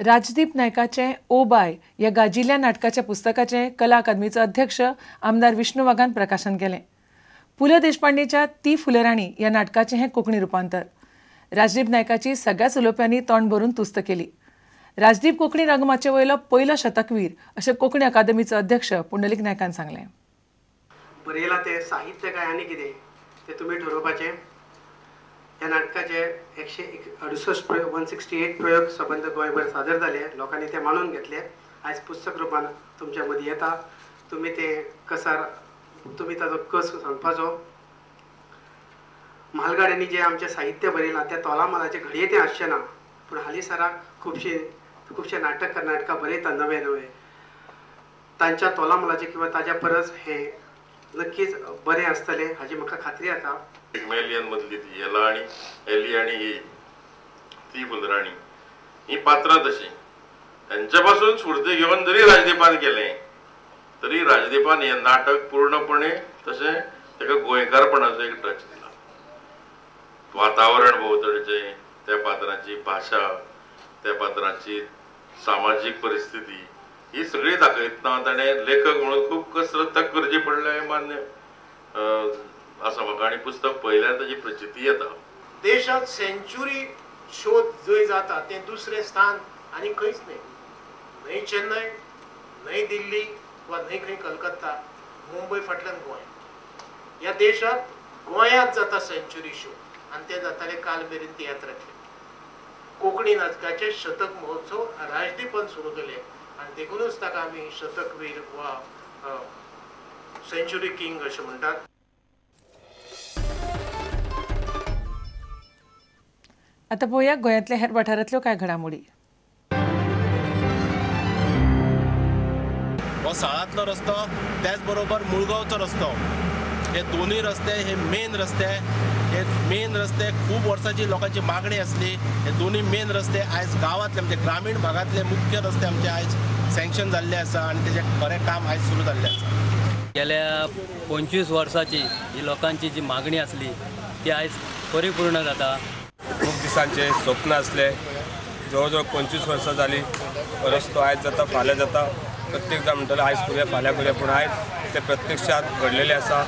राजदीप नायकाचें ओ बाय ह्या गाजिल्ल्या नाटकाच्या पुस्तकाचें कला अकादमीचो अध्यक्ष आमदार विष्णू वाघान प्रकाशन केलें. पु ल देशपांडेच्या ती फुलराणी ह्या नाटकाचें हें कोंकणी रुपांतर. राजदीप नायकाची सगळ्याच उलोवप्यांनी तोंड भरून तुस्त केली. राजदीप कोंकणी रंगमाचये वयलो पयलो शतकवीर अशें कोंकणी अकादमीचो अध्यक्ष पुंडलीक नायकान सांगलें. बरयलां तें साहित्य काय आनी कितें तें तुमी ठरोवपाचें. ह्या नाटकाचे 168 प्रयोग 168 प्रयोग सबंद गोंयभर सादर जाले, लोकांनी ते मानून घेतले. आयज पुस्तक रुपान तुमच्या मदीं येता. तुमी ते कसार तुमी ताजो कस सांगपाचो. म्हालगाड्यांनी जें आमचें साहित्य बरयलां त्या तोलामोलाचें घडये तें आसचें ना, पूण हालीं सराक खुबशे नाटककार नाटकां बरयता नवे नवे, तांच्या तोलामोलाचें किंवा ताज्या परस हें नक्कीच बरें आसतलें हाजी म्हाका खात्री आसा. पिग्मेलियन मदली ती एला आनी एली आनी ही ती फुलराणी ही पात्रां तशीं तांच्या पासून स्फूर्ती घेवन जरी राजदीपान केलें तरी राजदीपान हें नाटक पूर्णपणे तशें ताका गोंयकारपणाचो एक टच दिला. वातावरण भोंवतणचें, त्या पात्रांची भाशा, त्या पात्रांची सामाजीक परिस्थिती ही सगळी दाखयतना ताणें लेखक म्हणून खूब कसरत ताका करची पडल्या हें मान्य आसा म्हाका, आनी पुस्तक पळयल्यार ताची प्रचिती येता. देशांत सेंच्युरी शोध जंय जाता तें दुसरें स्थान आनी खंयच न्हय, न्हय चेन्नय, न्हय दिल्ली वा न्हय खंय कलकत्ता, मुंबय फाटल्यान गोंय. ह्या देशांत गोंयांत जाता सेंच्युरी शो आनी ते जाताले काल मेरेन तियात्राचे. कोंकणी नाटकाचे शतक महोत्सव राजदीपान सुरू केले आनी देखूनच ताका आमी शतकवीर वा सेंच्युरी किंग अशें म्हणटात. आतां पळोवया गोंयांतल्या हेर वाठारांतल्यो कांय घडामोडी. हो साळांतलो रस्तो त्याच बरोबर मुळगांवचो रस्तो, हे दोनूय रस्ते हे मेन रस्ते, हे मेन रस्ते खूब वर्सांची लोकांची मागणी आसली. हे दोनूय मेन रस्ते आयज गांवांतले म्हणजे ग्रामीण भागांतले मुख्य रस्ते आमचे आयज सँक्शन जाल्ले आसा आनी तेजें खरें काम आयज सुरू जाल्लें आसा. गेल्या 25 वर्सांची ही लोकांची जी मागणी आसली ती आयज परिपूर्ण जाता. खूब दिसांचे स्वप्न आसले, जवळ जवळ 25 वर्सां जाली रस्तो आयज जाता फाल्यां जाता, प्रत्येक जाण म्हणटलो आयज करुया फाल्यां करुया, पूण आयज ते प्रत्यक्षात घडलेले आसा.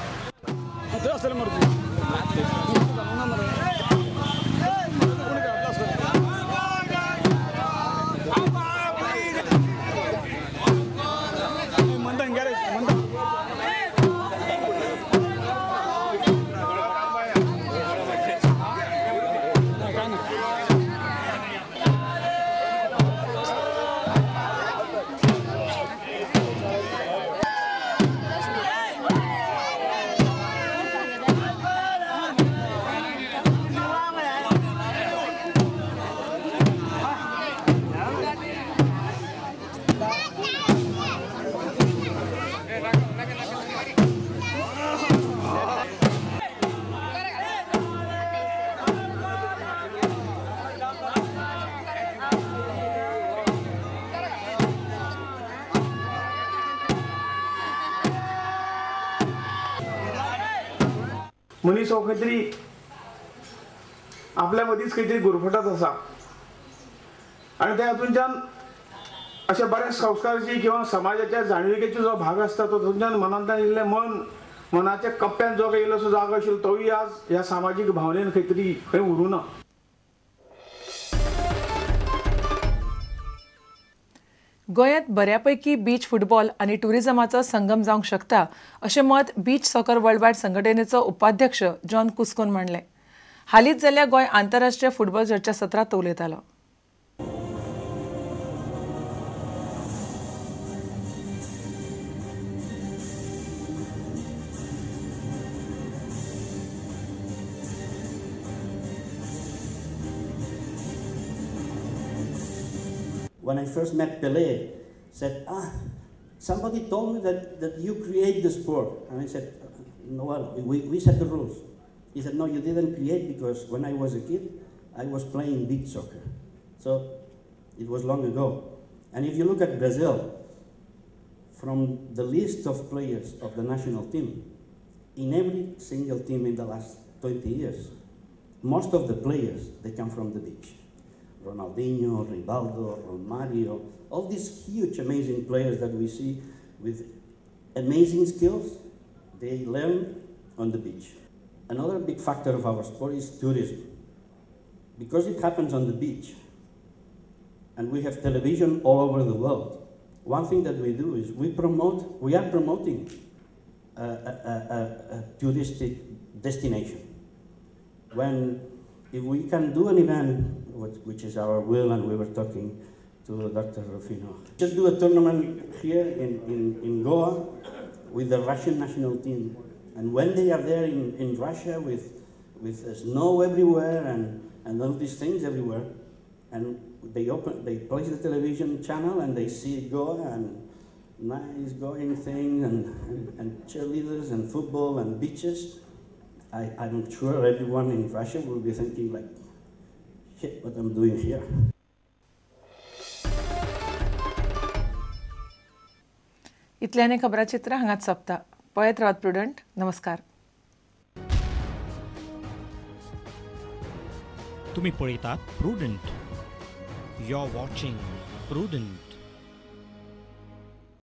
मनीस हो खंय तरी आपल्या मदींच खंय तरी गुरफटत आसा आनी त्या हातूंतल्यान अशा बऱ्याच संस्काराची किंवा समाजाच्या जाणविकेचो जो भाग आसता तो थंयच्यान मनांतल्यान इल्लें मन मनाच्या कप्प्यान जो काही इल्लोसो जागो आशिल्लो तोय आज ह्या सामाजीक भावनेन खंय तरी खंय उरूं ना. गोंयांत बऱ्यापैकी बीच फुटबॉल आनी टुरिझमाचो संगम जावंक शकता अशें मत बीच सॉकर वर्ल्ड वायड संघटनेचो उपाध्यक्ष जॉन कुस्कोन मांडलें. हालींच जाल्ल्या गोंय आंतरराष्ट्रीय फुटबॉल चर्चा सत्रांत तो उलयतालो. When I first met Pelé, said, somebody told me that you create the sport. And I said, no, well, we set the rules. He said, no, you didn't create, because when I was a kid, I was playing beach soccer. So it was long ago. And if you look at Brazil, from the list of players of the national team, in every single team in the last 20 years, most of the players, they come from the beach. Ronaldinho, Rivaldo, Romario, all these huge, amazing players that we see with amazing skills, they learn on the beach. Another big factor of our sport is tourism. Because it happens on the beach, and we have television all over the world, one thing that we do is we are promoting a touristic destination. If we can do an event, which is our will, and we were talking to Dr. Rufino, just do a tournament here in Goa with the Russian national team. And when they are there in Russia with snow everywhere and all these things everywhere, and they place the television channel and they see Goa and nice going things and cheerleaders and football and beaches, I'm sure everyone in Russia will be thinking like, shit, what I'm doing here. इतल्याने खबराचित्र हांगाच सोंपता. पळयत रावात prudent. नमस्कार. तुम्ही पळयतात Prudent. You are watching Prudent.